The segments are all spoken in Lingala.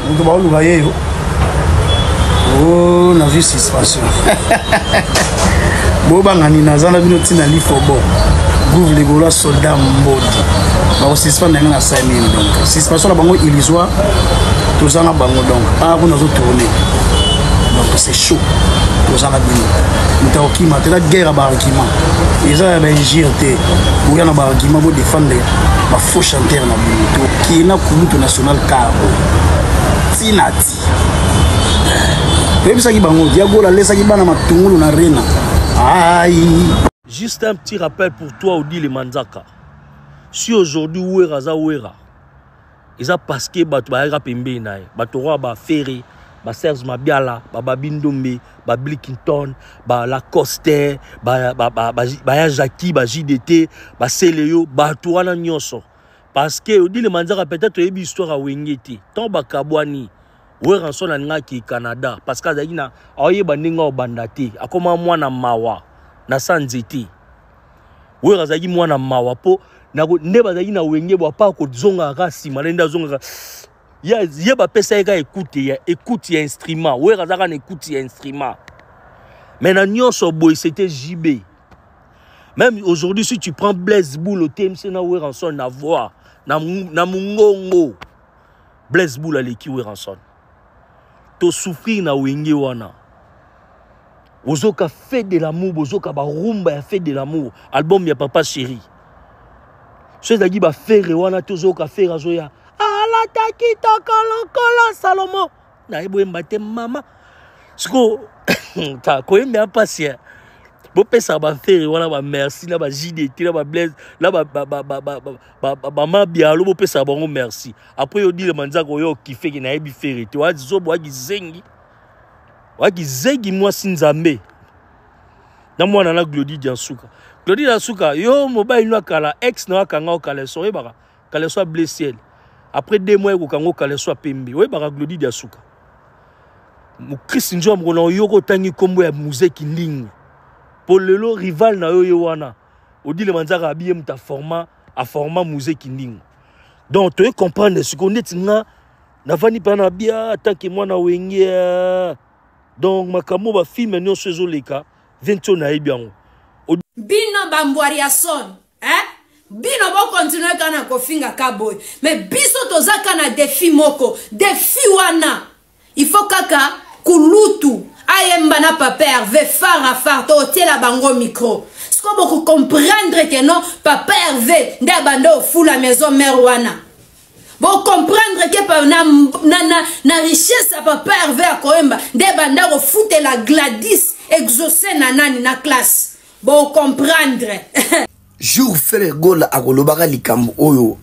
Moto baoluka ye yo. Oh, nazwi suspension. Bobanga nini, naza na bino ntina lifobo. Gouve le Gaulois soldat Mbodi. Bakosuspendre yango na sai nini donc. Suspension na bango illusoire, toza na bango donc. Ah, kuna nazo tourner. Donc c'est chaud. Toza na bino. Moto akokima te, eza guerre ya baargument. Eza ya bainjure te. Boya na baargument bodefendre ba faux chanteur na bino. Tokei na kulutu national carbo. Tina ti. Toyebisaki bango, Diagola alesaki bana matungulu na rena. Aïe. Juste un petit rappel pour toi, Odile Manzaka. Si aujourd'hui Wera za Wera, eza parce que bato bayaka pembeni na ye, bato oyo ba Ferre, ba Serge Mabiala, ba Babi Ndombe, ba Bill Clinton, ba Lacoste, ba ya Jackie, ba JDT, ba Seleyo, bato wana nyonso. Parce que Odile Manzaka peut-être oyebi histoire ya Wenge te. Tant bakabwani, Werrason alingaki Canada parce que azalaki na aoyeba ndenge aobanda te, akoma mwana mawa na sa nzete. Wera azalaki mwana mawa po nde bazalaki na Wenge bwa pa kozongaka kaka nsima na nde azongaka ye, ye bapesa ye kaka ekute ya écoute ya instrument. Wera azalaka na écoute ya instrument, mais na nyonso boye c'était JB. Même aujourd'hui si tu prends Blaise Boule au TMC na Werrason na voix na mungongo, Blaise Boule aleki Werrason. To souffrir na Wenge wana. Bozoka fait de l'amour, bozoka ba rumba ya fait de l'amour, album ya Papa Chéri. So ezalaki ba Ferre wana tozoka Ferre azoya alataki tokolokola Salomo nayebi oyemba te mama siko ta koyemba ya mpasi ya bopesaka bafere wana bamerci na ba JDT na bablaise na bamabialo, bopesaka bango merci. Après yo dile manzaka oyo okifeke nayebi Fere te, oya zobo, oya kizengi, oya kizengi mwasi nzambe na mwana na Glodi Diansuka. Glodi Diansuka, yo mobali no akala ex na akanga okala so oyebaka kaleso ya bleu ciel, après 2 mois ekokanga okaleso ya pembe. Oyebaka Glodi Diasuka Mokrist nzo ya mokolo na oyoka otangi nkombo ya Muzeki Ndingu mpo lelo rival na yo ye wana Odile Manzaka abi ye moto aforma Muzeki Ndingu. Donc toye comprendre sikoyo neti nga navandi mpe na bia atanke mwana Wenge. Donc makambo bafilme nyonso ezoleka venti oyo nayebi yango. Bino bambwari ya son, eh? Bino bokontinue kaka na kofinga ka boye, me biso toza kaka na defi moko. Defi wana, il faut kaka kulutu ayemba na papa Hervé phare à phare, totiela bango micro. Siko bokocomprendre ke non, papa Hervé nde abanda ofula maison mare wana. Bocomprendre ke na richesse ya papa Hervé akoyemba nde banda kofutela Gladys exaucé na nani na classe. Bocomprendre. Jour Frère Gola akolobaka likambo oyo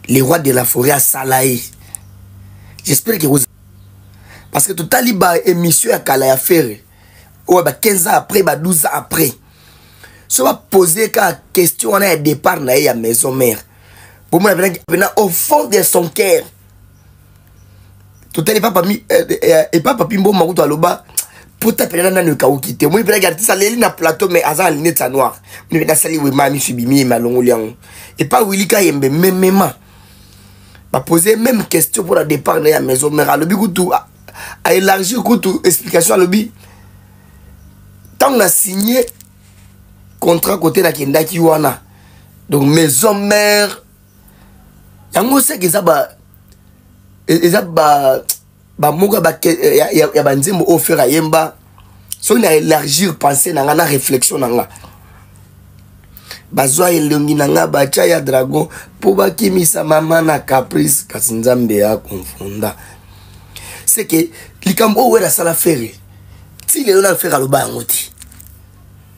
le roi de la forêt asala ye, j'espère que, parce que totali ba émission ya kala ya Ferre oyo ba 15 ans après, ba 12 ans après, so bapose kaka question wana ya départ na ye ya maison mère, bomona pena au fond de son cœur. Totali epa papi mboma kutu aloba pota pena nanu ekauki te. Omoni penaki artiste aleli na plateau, mais aza na lunette ya noir. Moni pena asali wema miso ebimi ye, malongoli yango. Epa Wili Kayembe memema bapose même question mpona départ na ye ya maison mère, alobi kutu aélargir kutu explication. Alobi ntango na signé contrat kote nakendaki wana, donc maison mère yango seke eza ba bamoko ya banzembo oyo Fere ayemba. Soki na élargir pensée na nga na réflexion na nga, bazwa elongi na nga batya ya dragon mpo bakimisa mama na caprice, kasi Nzambe akonfunda. Seke likambo oyo Wera asala Fere ti lelo na Fere aloba yango te.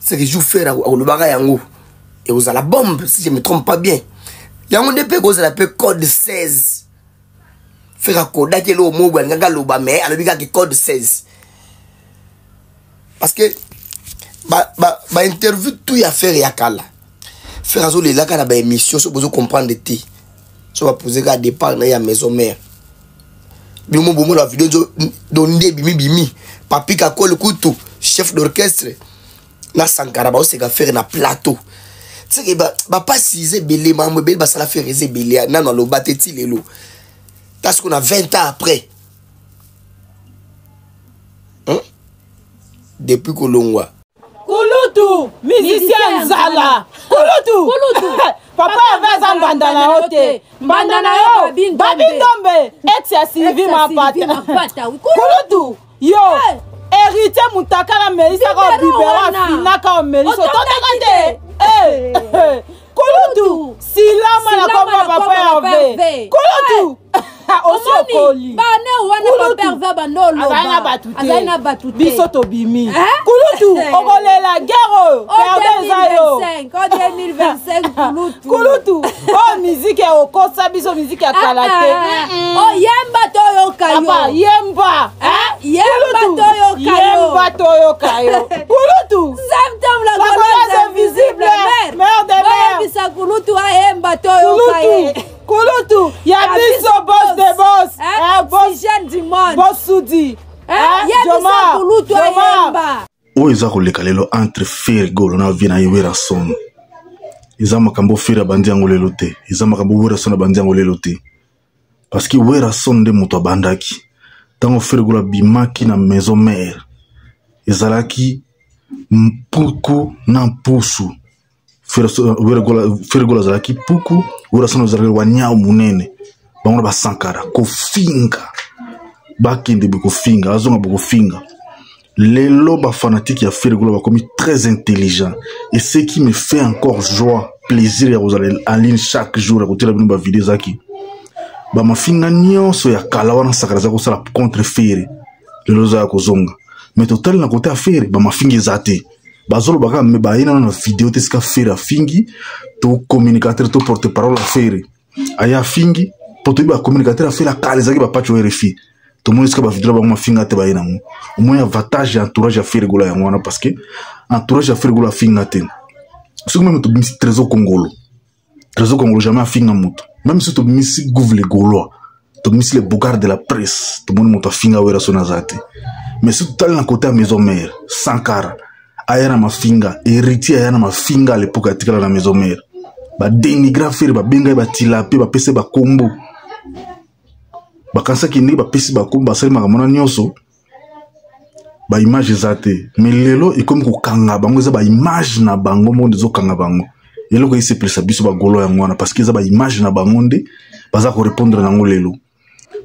Seke jour Fere akolobaka yango, ekozala bombe. Si je me trompe pas bien, yango nde mpe ekozala mpe code 16. Fere akodaki eloko moko boye alingaki aloba, mais alobi kaka code 16, parce que bainterview ba tout ya Fere ya kala, Fere azolelaka na baémission. So bozo comprendre te, so bapose kaka départ na ye ya maison mère, bino mo bomona video do nde bimi bimi Papi Kakole kutu chef d'orchestre na Sankara baoseka Fere na plateau. Seke bapasi eza ebele, makambo ebele basala Fere eza ebele, nano aloba te ti lelo. Ta siko na 20 ans après. Depuis kolongwa. Kulutu musicien nzala. Kulutu. Kulutu. Papa Hervé aza mbanda na yo te. Mbanda na yo Babi Ndombe ex ya Sylvie Mapata. Kulutu yo héritier mutakala melisaka bibero afinaka omelisa otondaka te. Eh. Kulutu silama na kombo papa Hervé. Kulutu osi okoli bane wana papa Hervé bando oloba azali na bato te biso tobimi kulutu okolela guerre oyo perde eza yo 2025 kulutu kulutu oyo miziki ya okosa biso miziki ya kala te oyemba toyoka yo yemba yemba toyoka yo yemba toyoka yo kulutu Symptôme la gauloise invisible mère de mère boyebisa kulutu ayemba toyoka ye kulutu ya biso boss de boss eh, boss jeune du monde boss sudi eh, yebisa kulutu ayemba oyo eza koleka lelo entre Ferre Gola na vie na ye Werrason eza makambo Ferre abandi yango lelo te eza makambo Werrason abandi yango lelo te parce que Werrason nde moto abandaki ntango Ferre Gola abimaki na maison mère ezalaki mpuku na mpusu Ferre Gola azalaki puku Werrason azalaki wanyau monene bango na basankara kofinga bakende bokofinga azonga bokofinga lelo bafanatike ya Ferre Gola bakomi très intelligent et ce qui me fait encore joie plaisir ya kozala en ligne chaque jour ya kotiela bino bavideo ezalaki bamafinga nyonso ya kala wana sakara aza kosala contre Ferre lelo eza ya kozonga mais totali na kote ya Ferre bamafinga eza te bazoloba kaka me baye nano na video te esika Ferre afingi to communicateur to porte parole ya Ferre aye afingi mpo toyebi bacommunicateur ya Ferre akala ezalaki bapaci oyo RFI tomoni esika bavideo bango mafinga te baye nango omoni avantage ya entourage ya Ferre Gola yango wana parce que entourage ya Ferre Gola afinga te soki meme tobimisi Trésor Kongolo Trésor Kongolo jamais afinga moto même si tobimisi Gouve le Gaulois tobimisi le bogard de la presse tomoni moto afinga Werrason aza te mais si totali na kote ya maison mère Sankara aya na mafinga héritier aya na mafinga à l'époque atikala na maison mère badenigra Ferre babenga ye batilape bapesa ye bakombo bakanisaki ndenge bapesi bakombo basali makambo wana nyonso baimage eza te mais lelo ekomi kokanga bango eza baimage na bango moko nde ezokanga bango eloko esepelisa biso bagolo yango wana parce que eza baimage na bango nde baza korépondre nango lelo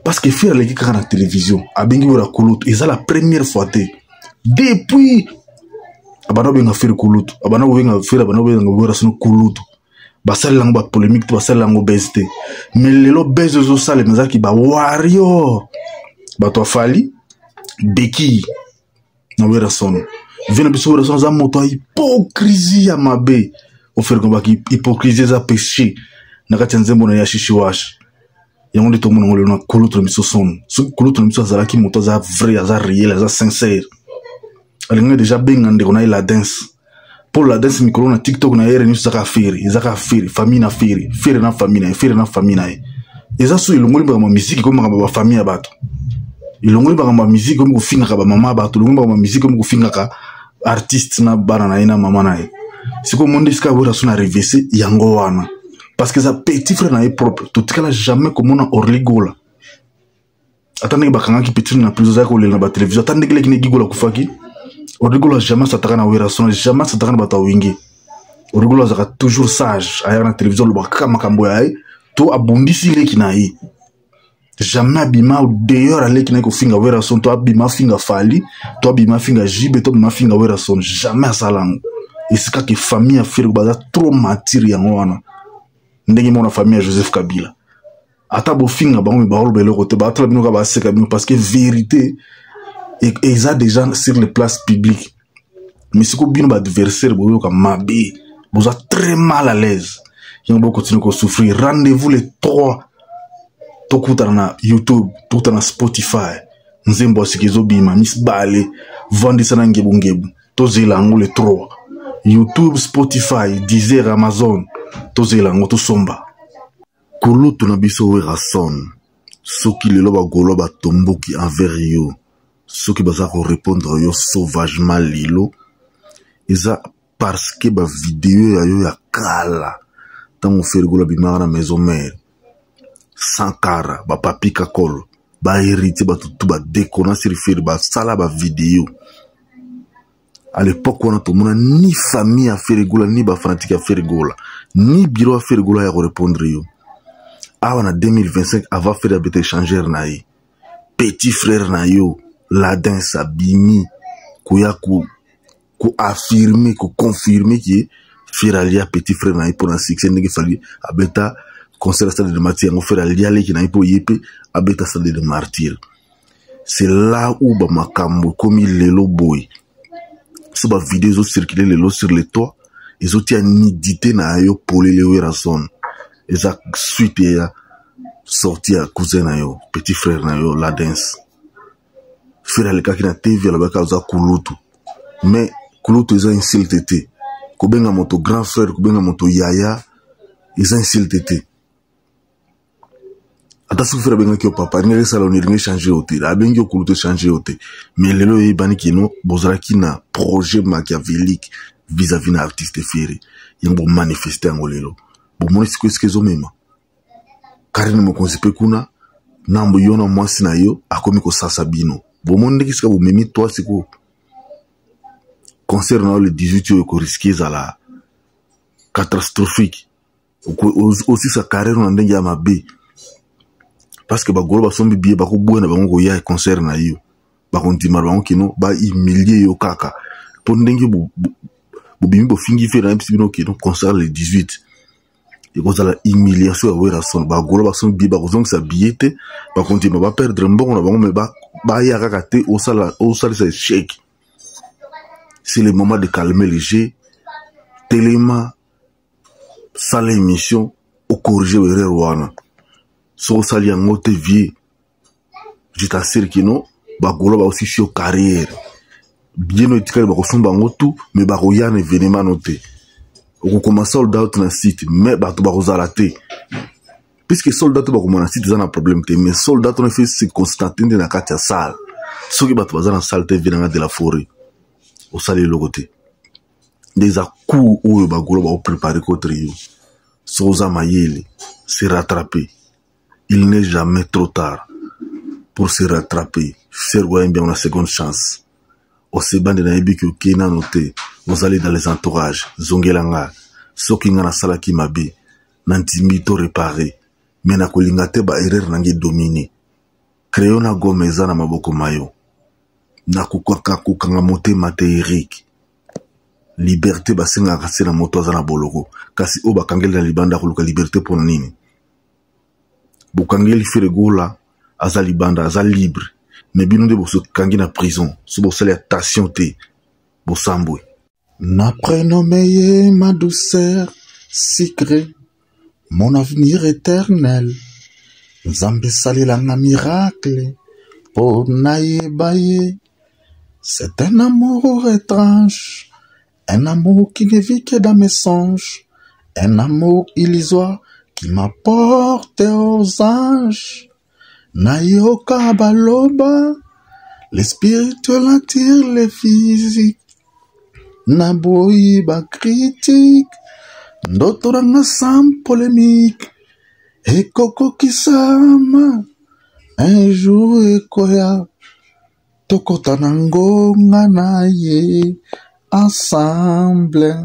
parce que Ferre aleki kaka na télévision abengi Wera kulutu eza la première fois te depuis abanda kobenga Ferre kulutu abanda kobenga Ferre abanda kobenga Wera sono kulutu basalela yango bapolémique te basalela yango base te mais lelo base ezosalema ezalaki bawarrior bato afali beki na Werrason vie na biso Werrason aza moto ya hypocrisie ya mabe ofere kobaki hypocrisie eza péché na kati ya nzembo na ye ya shishiwash yango nde tomona yango lelo na kulutu na biso son soki kulutu na biso azalaki moto aza vrai aza réel aza sincère alingaki deja benga ndeko na ye la danse mpo la danse mikolo na tiktok na ye nyonso ezaka Ferre ezaka Ferre famille na Ferre Ferre na famille na ye Ferre na famille na ye eza so elongoli makambo ya miziki komi makambo ya bafamille ya bato elongoli makambo ya miziki komi kofingaka bamama ya bato elongoli makambo ya miziki komi kofingaka artiste na bana na ye na mama na ye sikoyo monde esika Wera so na revese yango wana parce que eza petit frère na ye propre totikala jamais komona Orly Gola ata ndenge bakangaki petit na prison azalaki kolela na batelevizio ata ndenge leki negi Gola akufaki Orly Gola jamais asataka na Werrason jamais asataka na bato ya Wenge Orly Gola azalaka toujours sage ayaka na televizio alobaka kaka makambo ya ye to abundisi leki na ye jamais abima dehors aleki na ye kofinga Werrason to abima afinga Fally to abima afinga JB to abima afinga Werrason jamais asala yango esika ke famille ya Ferre baza trop mature yango wana ndenge moko na famille ya Joseph Kabila ata bofinga bango me baoloba eloko te baatala bino kaka baseka bino parce que vérité eza déjà sur les places publiques mais sikoyo bino baadversaire boyoka mabe boza très mal à l'aise yango bokontinue kosouffrir rendez-vous le 3 tokutana na youtube tokutana na spotify nzembo ya sika ezobima misibale vandisa na ngebungebu tozela yango le 3 youtube spotify deezer amazon tozela yango tosomba kulutu na biso Werrason soki lelo bagolo batomboki envers yo soki baza korépondre yo sauvagement lelo eza parce que bavideo ya yo ya kala ntango Ferre Gola abimaka na maison mère Sankara bapapi kakolo bahéritier bato tu badekona sur Ferre basala bavideo. À l'époque wana tomona ni famille ya Ferre Gola ni bafanatike ya Ferre Gola ni bureau ya Ferre Gola ya korépondre yo. Awa na 2025 avant Ferre abeta échangeur na ye, petit frère na yo Ladins abimi koya koaffirme koconfirme ke Ferre alia petit frère na ye mpona succès, ndenge Fally abeta concert Stade de Martyr, yango Ferre alia leki na ye mpo ye mpe abeta Stade de Martyr. C'est là où bamakambo ekomi lelo boye. So bavideo ezocircule lelo sur le toit, ezotia nudité na yo polele. Werrason, eza suite ya sortie ya cousin na yo, petit frère na yo Ladens. Ferre alekaki na TV, alobaki aza kulutu, mais kulutu eza insulte te. Kobenga moto grand frère, kobenga moto yaya, eza insulte te. Ata soki frère abengaki yo papa, alingaki esala oni, elingi echange yo te. Abengi yo kulutu, echange yo te. Mais lelo oyebani kino bozalaki na projet machiavélique vis-à-vis na artiste Ferre, yango bomanifeste yango lelo. Bomoni sikoyo esika ezomema Karine Mokonzi mpe kuna nambo yo na mwasi na yo akomi kosasa bino. Bomoni ndenge esika bomemi toi sikoyo concert na yo le 18 oyo ekoriske ezala catastrophique, osisa carrière na ndenge ya mabe, parce que bagolo basombi billet, bakoboya na bango koya concert na yo, bakondima na bango kino bahumilie yo kaka mpo ndenge bobimi bofingi Ferre. Nayebisi bino kino concert le 18 ekozala humiliation ya Werrason. Bagolo basombi billet, bakozongisa billet te, bakondima baperdre mbongo na bango, me baya kaka te osalisa échec. C'est le moment de calmer le jeu. Telema, sala émission, ocorrige erreur wana. Soki osali yango te, vie, je t'assure kino bagolo baosisi yo carrière bien. Oyo etikali, bakosomba yango tout, mais bakoya na événement no te. Okokoma sold out na site, mais bato bakozala te, puisque sold out bakoma na site eza na problème te, mais sold out wana se constate nde na kati ya salle. Soki bato baza na salle te, vie nanga de la forêt, osali eloko te. Nde eza coup oyo bagolo bakoprépare contre yo. Soki oza mayele, se rattraper, il n'est jamais trop tard pour se rattraper. Ferre oyambi yango na seconde chance. Osebande, nayebi ke okei nano te, ozali dans les entourages. Zongela nga soki nga nasalaki mabe, nandimi to réparer, mais nakolinga te baerreur na ngai domine. Crayon na gomme eza na maboko ma yo. Nakokaka kokanga motema te, Erik. Liberté basengaka se na moto aza na boloko, kasi oyo bakangeli na libanda koluka liberté mpona nini? Bokangeli Ferre Gola, aza libanda, aza libre, mais bino nde bosokangi na prison. So bosali attention te, bosambwe. Na prénommé ye ma douceur sucrée, mon avenir éternel. Nzambe esalelanga miracle mpo nayeba ye. C'est un amour étrange, un amour qui ne vit que dans mes songes, un amour illusoire qui m'apporte aux anges. Nayoka baloba, le spirituel attire le physique. Naboyi bacritique, ndoto nanga sans polémique ekokokisama un jour ekoya, tokota na ngonga na ye ensemble.